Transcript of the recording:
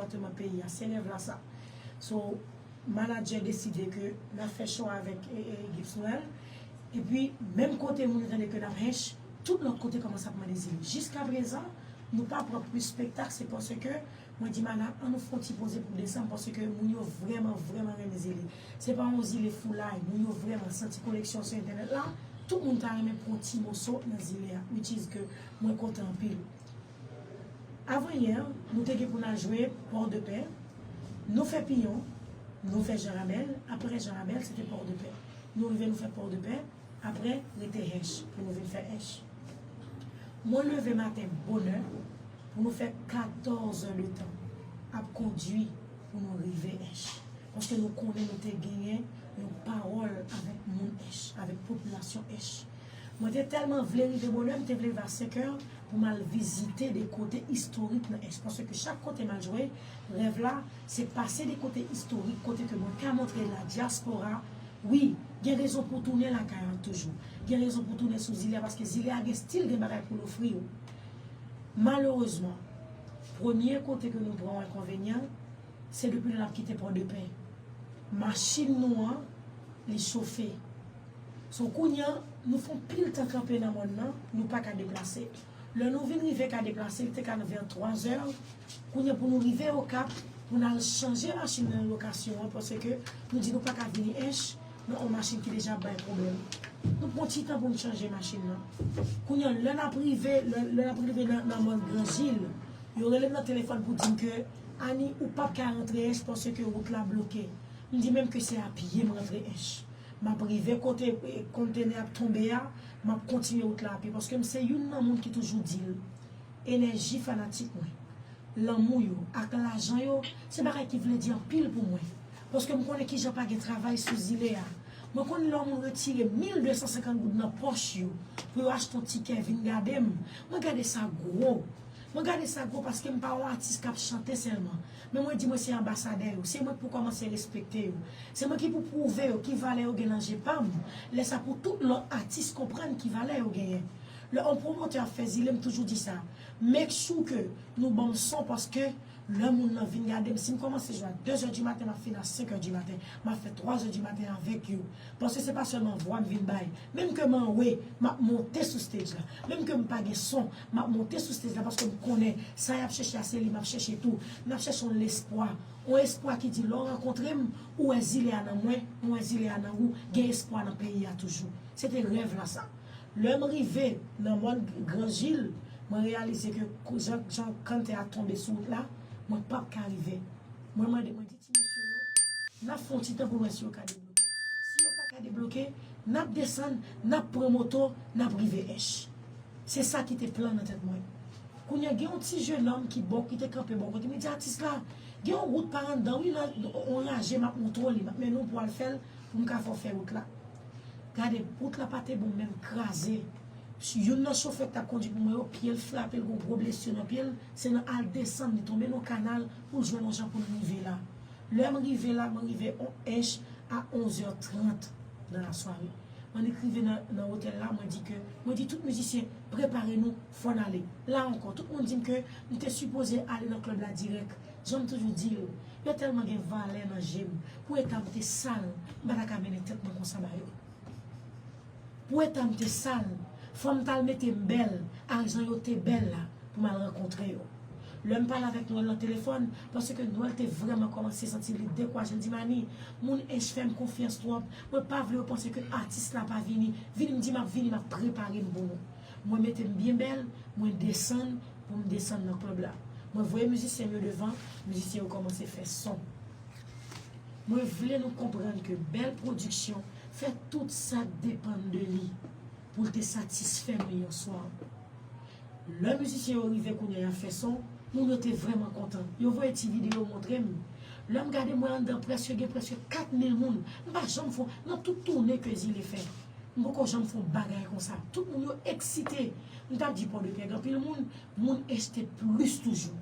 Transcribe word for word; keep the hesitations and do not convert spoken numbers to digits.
depatman peyi a. Se rèv la sa. So, manadjè deside ke n ap fè show avèk e, e, Gibbs Noël. Epi, menm kote moun yo tande ke n ap hench, tout lòt kote kòmanse ap mande zile. Jiskaprezan, nou pa pran plis spektak, se paske mwen di Mana, ann nou fè yon ti poze pou desanm, paske moun yo vrèman, vrèman renmen zile. Se pa yon zile foulay, moun yo vrèman santi koleksyon sou entènèt la, tout moun ta renmen pran yon ti moso nan zile a, which is ke mwen kontan anpil. Avanyè, nou te gen pou n al jwe Pòdepè, nou fè Piyon, nou fè Jan Rabèl, apre Jan Rabèl, se te Pòdepè. Nou rive, nou fè Pòdepè, apre, rete Ench, pou nou vin fè Ench. Mwen leve maten bonè, pou nou fè katòz è de tan, ap kondui pou nou rive Ench. Paske nou konnen nou te genyen yon pawòl avèk moun Ench, avèk popilasyon Ench. Mwen te tèlman vle rive bonè, m te vle rive a senk è pou m al vizite de kote istorik nan Ench. Paske chak kote m al jwe, rèv la, se pase de kote istorik, kote ke mwen ka montre ladyaspora, wi, gen rezon pou tounen lakay an toujou. Gen rezon pou tounen sou zile a, paske zile a gen stil, gen bagay pou l ofri w. Malerezman, premye kote ke nou pran yon enkonvenyan, se depi lè n ap kite Pòdepè. Machin nou an, li chofe. So, kounye a, nou fè yon pil tan kanpe nan mòn nan, nou pa ka deplase. Lè nou vin rive ka deplase, li te ka nan vè twa zè. Kounye a, pou nou rive Okap, pou n al chanje machin nan lokasyon an, paske nou di nou pa ka vini Ench nan yon machin ki deja bay pwoblèm. Nou pran ti tan pou n chanje machin nan. Kounye a, lè n ap rive, lè, lè n ap rive nan, nan mòn Granjil, yo rele m nan telefòn pou di m ke, Ani, ou p ap ka rantre Ench paske wout la bloke. M di menm ke se a pye m rantre Ench. M ap rive kote, e, kontenè ap tonbe a, m ap kontinye wout la a pye. Paske m se youn nan moun ki toujou di l, enèji fanatik mwen, lanmou yo ak lajan yo, se bagay ki vle di anpil pou mwen. Paske m konnen kijan pa gen travay sou zile a. Mwen konn lè yon moun retire mil de san senkant goud nan pòch yo pou yo achte yon tikè vin gade m. Mwen gade sa gwo. Mwen gade sa gwo paske m pa yon atis k ap chante sèlman. Men mwen di mwen se anbasadè yo. Se mwen ki pou kòmanse respekte yo. Se mwen ki pou pwouve yo ki valè yo gen nan je pa m. Lè sa pou tout lòt atis konprann ki valè yo genyen. Lè yon pwomotè ap fè zile, m toujou di sa. Make sure ke nou ban m son paske lè moun nan vin gade m, si m kòmanse jwe a de zè di maten, m ap fini a senk è di maten. M ap fè twa zè di maten avèk yo. Paske se pa sèlman vwa m vin bay. Menm ke m anwe, m ap monte sou stage la. Menm ke m pa gen son, m ap monte sou stage la paske m konnen sa y ap chèche a se li m ap chèche tou. M ap chèche yon lespwa. Yon espwa ki di lè w rankontre m, ou wè zile a nan mwen, mwen wè zile a nan ou, gen espwa nan peyi a toujou. Se te rèv la sa. Lè m rive nan mòn Granjil, mwen reyalize ke kou-, jan, jan kanntè a tonbe sou wout la, mwen p ap ka rive. Mwen mande, mwen di ti mesye yo, n ap fè yon ti tan pou n wè si yo ka debloke. Si yo pa ka debloke, n ap desann, n ap pran moto, n ap rive Ench. Se sa ki te plan nan tèt mwen. Kounye a, gen yon ti jenòm ki bò, ki te kanpe bò kote m, li di, atis la, gen yon wout pa anndan, wi, nan yon raje, m ap montre w li, m ap mennen w pou w al fè l, pou m ka fè w fè wout la. Gade, wout la pa te bon, men m kraze. Youn nan chofè k t ap kondui pou mwen yo, pye l frape l, gen yon gwo blesi nan pye l, se nan al desann, li tonbe nan yon kanal pou l jwenn yon jan pou l rive la. Lè m rive la, mwen rive on, Ench a onz è trant nan lasware. Mwen annik rive nan, nan otèl la, mwen di ke, mwen di tout mizisyen, prepare nou, fò n ale. La ankò, tout moun di m ke m te sipoze ale nan klèb la dirèk. Jan m toujou di yo, yo tèlman gen valè nan je m. Pou eta m te sal, m pa ta ka mennen tèt mwen konsa ba yo. Pou eta m te sal, fò m t al mete m bèl ak jan yo te bèl la pou m al rankontre yo. Lè m pale avèk Noël nan telefòn, paske Noël te vrèman kòmanse santi li dekouraje, l di, Mani, moun Ench fè m konfyans twòp, mwen pa vle yo panse ke atis la pa vini. Vini, m di m ap vini, m ap prepare m pou nou. Mwen mete m byen bèl, mwen desann pou m desann nan klèb la. Mwen voye mizisyen m yo devan, mizisyen yo kòmanse fè son. Mwen vle nou konprann ke bèl pwodiksyon fè tout sa k depann de li pou l te satisfè nou yon swa. Lè mizisyen yo rive kounye a y ap fè son, moun yo te vrèman kontan. Yo voye ti videyo montre m. Lè m gade mwen anndan prèske gen prèske kat mil moun. M pa janm fè, nan tout toune ke Zile fè, m poko janm fè yon bagay konsa. Tout moun yo eksite. M t ap di Pòdepè gen anpil moun, moun Ench te plis toujou.